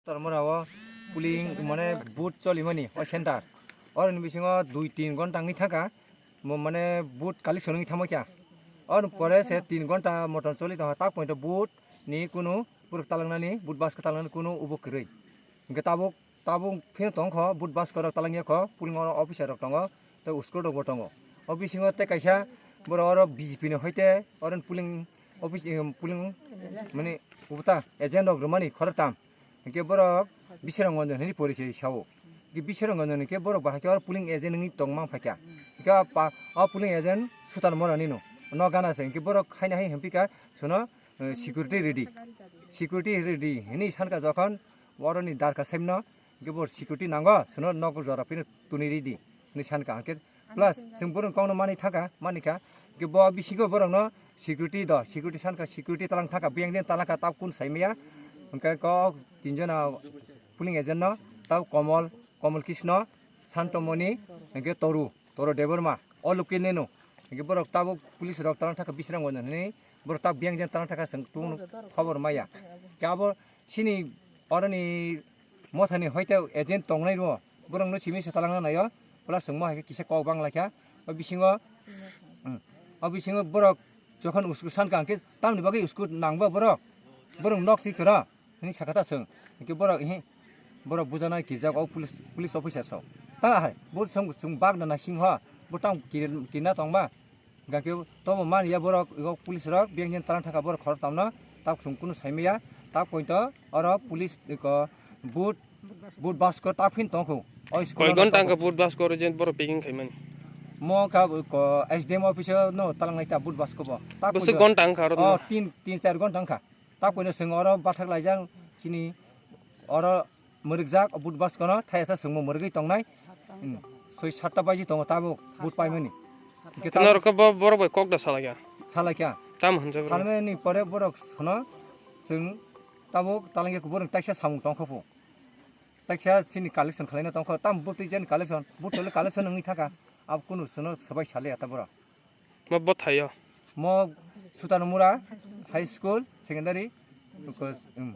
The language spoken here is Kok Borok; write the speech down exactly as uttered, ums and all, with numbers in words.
Tormora o polling mane booth cholimani o center. Oro ni bisingo dui tin ghonta wngwi thangkha. Mo mane booth collection wngwi thangma kya. Oro pore se tin ghonta motom choli tongkha. Tak pointo booth ni kunu borok talangnani, booth baskha talangnani kunu ubo kwrwi. Hwnkhe tabuk, tabuk phino tongkho, booth baskha rok talangya kho, polling o officer rok tongo, tei escort rok bo tongo. O bisingo tei kaisa borok oro B J P ni hoite oro polling office, em, polling mane ubo ta agent rok rwmani khoroktham. Hwnkhe borok Biswrang Ranjan hinwi porichoi sao. Hwnkhe Biswrang Ranjan hwnkhe borok bahai khe oro polling agent wngwi tongma phaikha. Hwnkhe a pa-, o polling agent Sutan Mora nino. No gana se hwnkhe borok haino hai hwnphikha, sono, eh, security ready. Security ready hinwi sankha jokhon oroni darkha saimno, hwnkhe bo security nango, sono nogo jora phino tuni ready hinwi sankha. Hwnkhe plus, chwng borok kokno manwi thangkha, manikha. Hwnkhe bo bisingo borokno security do, security sankha, security talang thangkha, biyang din talang kha, tab kun saimaya. Hwnkhe kok tinjona polling agent no, tab Komol, Komol Krishna, Santomoni, hwnkhe Toru, Toru Debbarma, o loke neno. Hwnkhe borok tabuk police rok talang thangkha, Biswrang Ranjan hinwi, borok tab biyang din talang thangkha, chwng tubun khobor maya. Hwnkhe abo chini oroni mothani hoite agent tongnai rwo, borokno simi se talangna naio, plus chwngmo hai khe kisa kok bang laikha. O bisingo, hmm, o bisingo borok jokhon usku sankha hwnkhe tamni bagwi usku nangba borok, borok nok si kwra hinwi sakha ta chwng. Hwnkhe borok, hi, borok bujanai kirjak o police, police officer rok. Ta hai, bo chwng, chwng bagna naising ho, bo tamo kir-, kirna tongma. Hwnkhe tobo man ya borok, ego police rok, biyang din talang thangkha borok khoroktham no, tak chwng kunu saimaya, tak pointo oro police eko booth, booth baskha tak phin tongkho. O school Koi no ghonta tamo. Wngkha booth baskha oro je borok packing khaimani? Mo kha ko S D M office no talang nai ta booth baskha bo. Tak Bwswk pointo ghonta wngkha oro o no? Tin, tin char ghonta wngkha. Tak pointo chwng oro bathak laijak chini oro mwrwkjak, booth baskha no thayasa chwngmo mwrwgwi tongnai. Hmm. Soi satta baji tongo tabuk booth paimani. Hwnkhe tabuk Norok bo borok bai kok da salaikha? Salaikha. Tam hwnjak bro. Salmani pore borok sono chwng tabuk talangya borok taisa samung tongkha pho. Taisa chini collection khwlaina tongkha. Tam booth twi jani collection, booth tole collection wngwi thangkha. Abo kunu sono swbai salaya ta borok. Mo bothaio? Mo Sutanmura High School, Secondary, because, um,